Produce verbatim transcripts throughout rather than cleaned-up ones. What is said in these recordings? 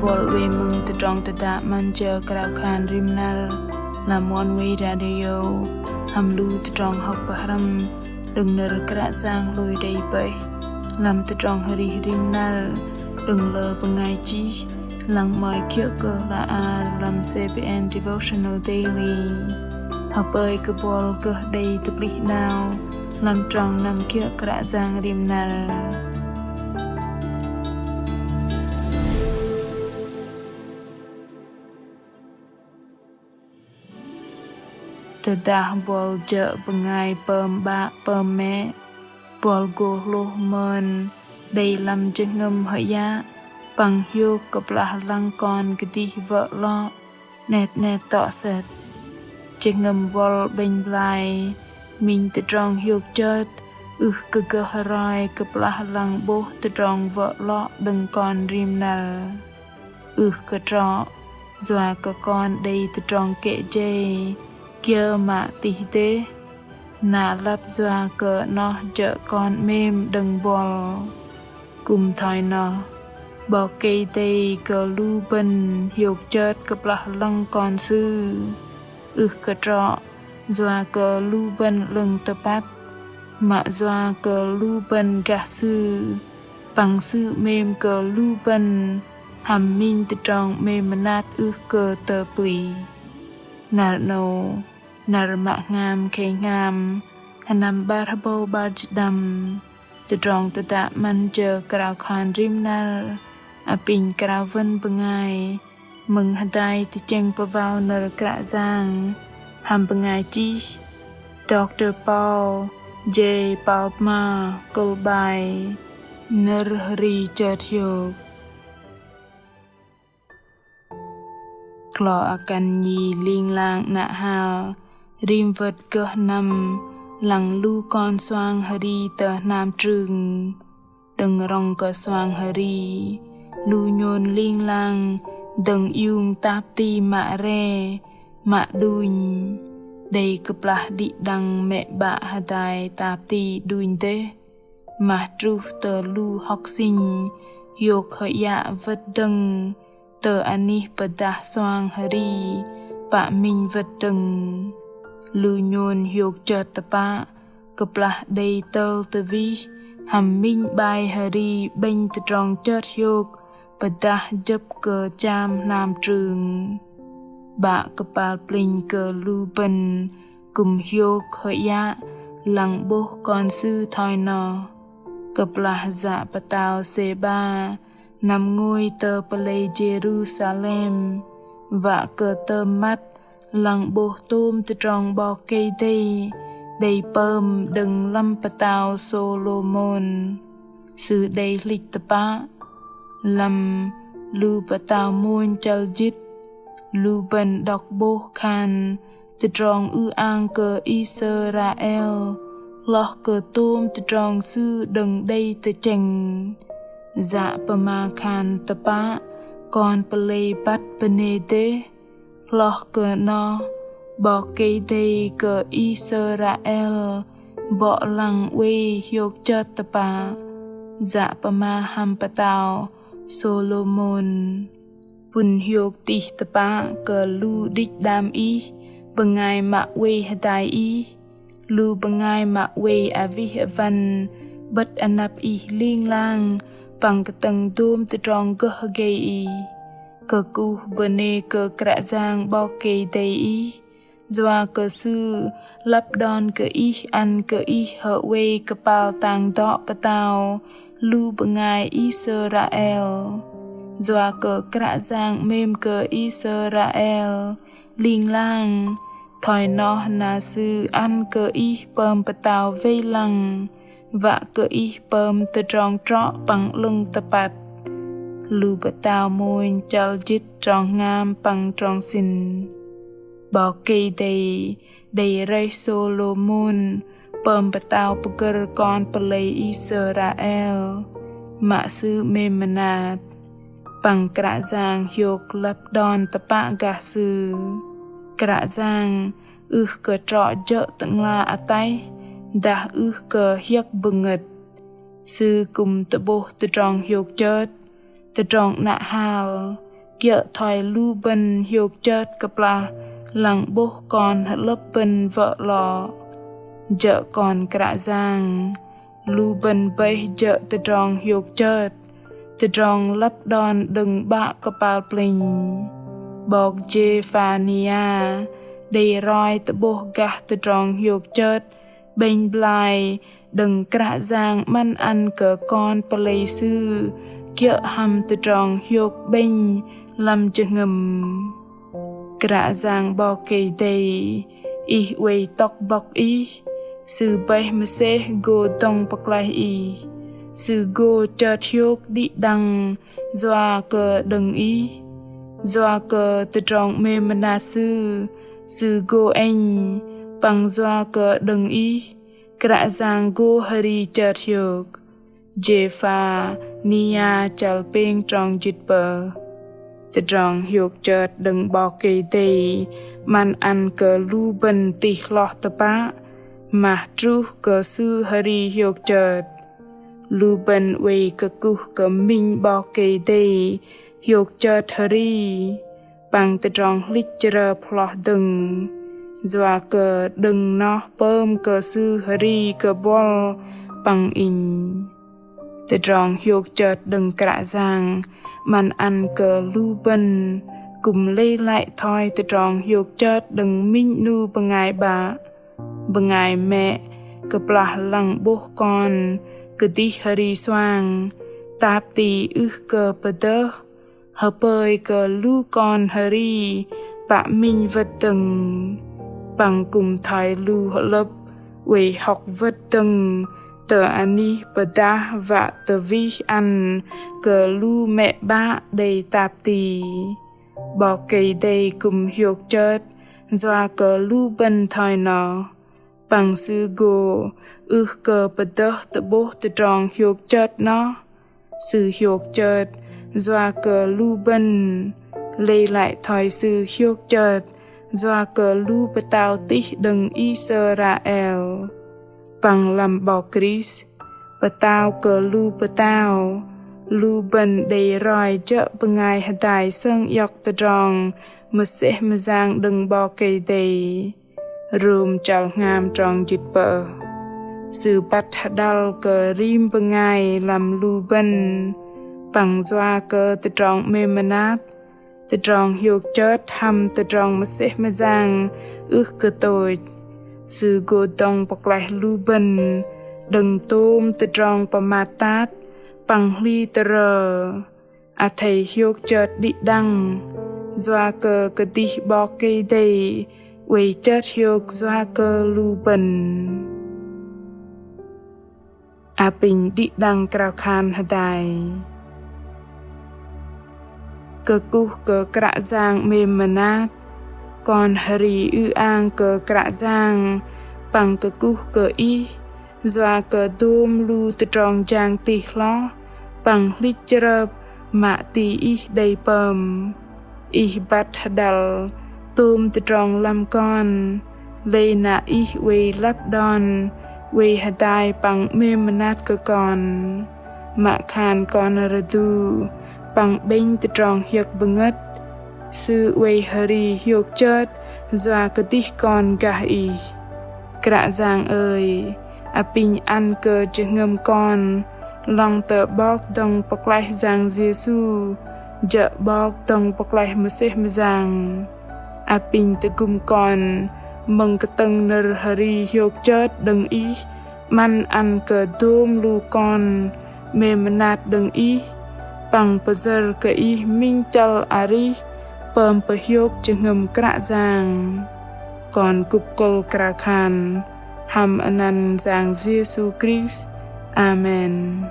Buăl oei mơ̆ng tơdrong tơdă 'Măn Jơ Krao Khan Rim Năr lăm Oneway Radio hăm lu tơdrong hŏk pơhrăm đơ̆ng nơ̆r Kră Yang hlôi đei pơih lăm tơdrong arih rim năr đơ̆ng lơ bơngai chih, lăng 'mơ̆i kiơ̆ kơ hla ar lăm C B N Devotional Daily. Hơpơi kơ buăl gơh đei tơplih 'nao lăm trong năm kiơ̆ Kră Yang rim năr. Tơdah buăl jơ̆ bơngai pơm 'bă pơm mĕ, buăl gô hlôh mơn đei lăm jơhngơ̆m hơyă păng hiôk kơplah lăng kon kơdih wơ̆ 'lŏ 'net 'net tŏ sĕt. Jơhngơ̆m buăl 'bĕnh blai minh tơdrong hiôk chơt ưh kơ gơh roi kơplah lăng 'bôh tơdrong wơ̆ 'lŏ đơ̆ng kon rim năr. Ưh kơ trŏ yua kơ kon đei tơdrong kĕ jei kiơ mă tih dêh, na lăp yua kơ 'noh jơ̆ kon 'mêm đơ̆ng buăl. Kư̆m thoi noh, 'Bok Kei-Dei kơ lu bơ̆n hiôk chơt kơplah lăng kon Sư. Ưh kơ trŏ yua kơ lu bơ̆n 'lơ̆ng tơpăt, mă yua kơ lu bơ̆n gah Sư, păng Sư 'mêm kơ lu bơ̆n hăm minh tơdrong 'mêm mơnat ưh kơ tơplih. Năr 'nâu, năr mă hngam khei hngam, sơnăm 'bar hơbâu 'bar jĭt đăm, tơdrong tơdă 'Măn Jơ Krao Khan Rim Năr apinh krao wơ̆n bơngai mơ̆ng hơdai tơchĕng pơwao nơ̆r Kră Yang hăm bơngai chih Doctor Paul J. Palma, kơ̆l bai Nơ̆r Hơri Chơt Hiôk. Klo akăn nhi ling lang 'nă hal rim wơ̆t gơh năm lăng lu kon suang hơri tơ hnam trưng. Đơ̆ng rŏng kơ suang hơri, lu nhôn ling lang dơ̆ng iung tap ti mă re, mă đunh. Đei kơplah đĭ đăng mĕ 'bă hơdai tap ti đunh dêh, mă truh tơ lu hŏk sĭnh hiôk hơyă wơ̆t dơ̆ng tơ anih pơdah suang hơri pă minh wơ̆t dơ̆ng. Lu nhôn hiôk chơt tơpă kơplah đei tơl tơwih hăm minh 'bai hơri 'bĕnh tơdrong chơt hiôk pơdah jơ̆p kơ cham hnam trưng. 'Bă kơpal plĕnh kơ lu bơ̆n kư̆m hiôk hơyă lăng 'bôh kon sư thoi noh. Kơplah yă pơtao Sêba năm ngôi tơ pơlei Jêrusalem, wă kơ tơm măt lăng 'bôh tôm tơdrong 'Bok Kei-Dei đei pơm đơ̆ng lăm pơtao Sôlômôn. Sư đei hlĭch tơpă lăm Lu Pơtao Mônh chăl jĭt, lu bơ̆n đŏk 'bôh khan tơdrong ư-ang kơ Israel hloh kơ tôm tơdrong Sư đơ̆ng đei tơchĕng. Yă pơma khan tơpă kon pơlei băt bơnê dêh, hloh kơ noh 'Bok Kei-Dei kơ Israel bŏ lăng oei hiôk chơt tơpă. Yă pơma hăm pơtao Sôlômôn: Pŭn hiôk tih tơpă kơ lu đĭch đam ih bơngai mă oei hơdai ih, lu bơngai mă oei awih awăn 'bơ̆t anăp ih ling lang păng kơtơ̆ng dôm tơdrong gơh hơgei ih. Kơkuh bơnê kơ Kră Yang 'Bok Kei-Dei ih, yua kơ Sư lăp đon kơ ih ăn kơ ih hơoei kơpal tang dŏ pơtao lu bơngai Israel. Yua kơ Kră Yang 'mêm kơ Israel ling lang, thoi noh na Sư ăn kơ ih pơm pơtao wei lăng, wă kơ ih pơm tơdrong trŏ păng 'lơ̆ng tơpăt. Lu Pơtao Mônh chăl jĭt trong hngam păng trong sĭn. 'Bok Kei-Dei đei rơih Sôlômôn pơm pơtao pơgơ̆r kon pơlei Israel mă Sư 'mêm mơnat. Păng Kră Yang hiôk lăp đon tơpă gah Sư. Kră Yang ưh kơ trŏ jơ̆ Tơ'ngla ataih dah ưh kơ hiơ̆k bơngơ̆t. Sư kư̆m tơ'bôh tơdrong hiôk chơt, tơdrong 'nă hal, kiơ̆ thoi lu bơ̆n hiôk chơt kơplah lăng 'bôh kon hơ'lơ̆p bơ̆n wơ̆ lo. Jơ̆ kon Kră Yang, lu bơ̆n bơih jơ̆ tơdrong hiôk chơt, tơdrong lăp đon đơ̆ng 'Bă kơpal plĕnh. 'Bok Jêphania đei roi tơ'bôh gah tơdrong hiôk chơt 'bĕnh blai đơ̆ng Kră Yang 'măn ăn kơ kon pơlei Sư kiơ̆ hăm tơdrong hiôk 'bĕnh lăm jơhngơ̆m. Kră Yang 'Bok Kei-Dei, Ih oei tŏk bŏk Ih, Sư bơih mơsêh gô dŏng pơklaih Ih. Sư gô chơt hiôk đĭ đăng yua kơ đơ̆ng Ih, yua kơ tơdrong 'mêm mơnat Sư, Sư gô ĕnh, păng yua kơ đơ̆ng Ih, Kră Yang gô hơri chơt hiôk. Jêphania chăl pêng trong jĭt pơh. Tơdrong hiôk chơt đơ̆ng 'Bok Kei-Dei 'măn ăn kơ lu bơ̆n tih hloh tơpă, mah truh kơ Sư hơri hiôk chơt. Lu bơ̆n oei kơkuh kơ minh 'Bok Kei-Dei hiôk chơt hơri păng tơdrong hlĭch chrơp hloh dơ̆ng, yua kơ đơ̆ng noh pơm kơ Sư hơri kơ buăl păng inh. Tơdrong hiôk chơt đơ̆ng Kră Yang 'măn ăn kơ lu bơ̆n kư̆m lei lăi thoi tơdrong hiôk chơt đơ̆ng minh 'nu bơngai 'bă, bơngai mĕ kơplah lăng 'bôh kon kơdih hơri suang, tap ti ưh kơ pơdơh, hơpơi kơ lu kon hơri pă minh wơ̆t dơ̆ng. Păng kư̆m thoi lu hơ'lơ̆p oei hŏk wơ̆t dơ̆ng tơ anih pơdah wă tơwih ăn kơ lu mĕ 'bă đei tap ti. 'Bok Kei-Dei kư̆m hiôk chơt yua kơ lu bơ̆n thoi noh. Păng Sư gô ưh kơ pơdơh tơ'bôh tơdrong hiôk chơt noh. Sư hiôk chơt yua kơ lu bơ̆n, lei lăi thoi Sư hiôk chơt yua kơ lu pơtao tih đơ̆ng Israel. Păng lăm 'Bok Krist, pơtao kơ lu pơtao, lu bơ̆n đei roi jơ̆ bơngai hơdai sơng iŏk tơdrong mơsêh mơyang đơ̆ng 'Bok Kei-Dei. Rôm chăl hngam trong jĭt pơh. Sư băt hơđăl kơ rim bơngai lăm lu bơ̆n, păng yua kơ tơdrong 'mêm mơnat, tơdrong hiôk chơt hăm tơdrong mơsêh mơyang ưh kơ tôch. Sư gô dŏng pơklaih lu bơ̆n đơ̆ng tôm tơdrong pơmat tat păng hli tơrơ. Athei hiôk chơt đĭ đăng yua kơ kơdih 'Bok Kei-Dei oei chơt hiôk yua kơ lu bơ̆n. Apinh đĭ đăng krao khan hơdai. Kơkuh kơ Kră Yang 'mêm mơnat, kon hơri ư-ang kơ Kră Yang păng kơkuh kơ Ih yua kơ dôm lu tơdrong jang tih hloh păng hlĭch chrơp mă ti Ih đei pơm. Ih băt hơđăl tôm tơdrong lăm kon, lei na Ih oei lăp đon, oei hơdai păng 'mêm mơnat kơ kon. Mă khan kon rơdu păng 'bĕnh tơdrong hiơ̆k bơngơ̆t, Sư oei hơri hiôk chơt yua kơdih kon gah Ih. Kră Yang ơi, apinh ăn kơ jơhngơ̆m kon lăng tơ 'Bok dŏng pơklaih Yang Yêsu, jơ̆ 'Bok dŏng pơklaih mơsêh mơyang. Apinh tơgŭm kon mơ̆ng kơtơ̆ng nơ̆r hơri hiôk chơt đơ̆ng Ih, 'măn ăn kơ dôm lu kon 'mêm mơnat đơ̆ng Ih, păng pơyơ̆r kơ Ih minh chăl arih pơm pơhiôk jơhngơ̆m Kră Yang. Kon kŭp kơ̆l krao khan hăm anăn Yang Yêsu Krist. Amen.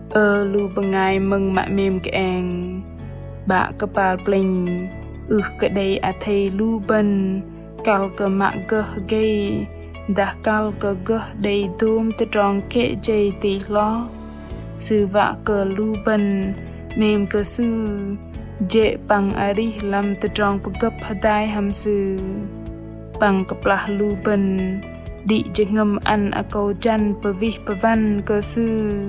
Ơ lu bơngai mơ̆ng mă 'mêm kơeng, 'Bă kơpal plĕnh ưh kơ đei athei lu bơ̆n kăl kơ mă gơh gei, dah kăl kơ gơh đei dôm tơdrong kĕ jei tih hloh. Sư wă kơ lu bơ̆n 'mêm kơ Sư, jê̆ păng arih lăm tơdrong pơgơ̆p hơdai hăm Sư. Păng kơplah lu bơ̆n đĭ jơhngơ̆m ăn akâu jăn pơwih pơwăn kơ Sư,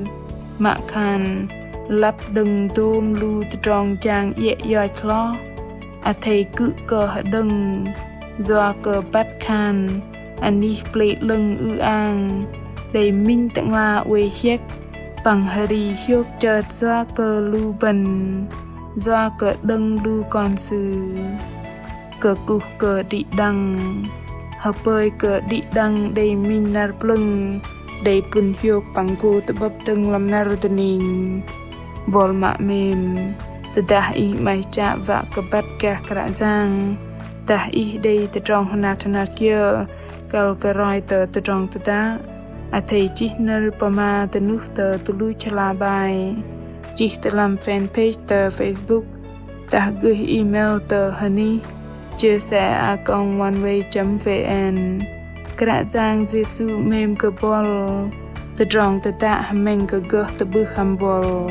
mă khan lăp đơ̆ng dôm lu tơdrong jang iĕ ioch hloh, athei kư̆m kơ hơđơ̆ng, yua kơ băt khan anih Pơlei 'Lơ̆ng ư-ang đei minh Tơ'ngla oei hiĕk păng hơri hiôk chơt yua kơ lu bơ̆n, yua kơ đơ̆ng lu kon Sư. Kơkuh kơ đĭ đăng. Hơpơi kơ đĭ đăng đei minh năr plơ̆ng đei pŭn hiôk păng gô tơ'bơ̆p dơ̆ng lăm năr dơning. Bol mă 'mêm, tơdah ih 'maih chă wă kơ băt gah Kră Yang, dah ih đei tơdrong hơnat hơnat kiơ kăl kơ roi tơ tơdrong tơdă, athei chih nơ̆r pơma dơnuh tơ tơluch hla bơar, chih tơ lăm fanpage tơ Facebook, dah gơih email tơ hơnih chia sẻ a còng oneway chấm vn. Kră Yang Yêsu 'mêm kơ bol. Tơdrong tơdă hơmĕng kơ gơh tơ'bưh hăm bol.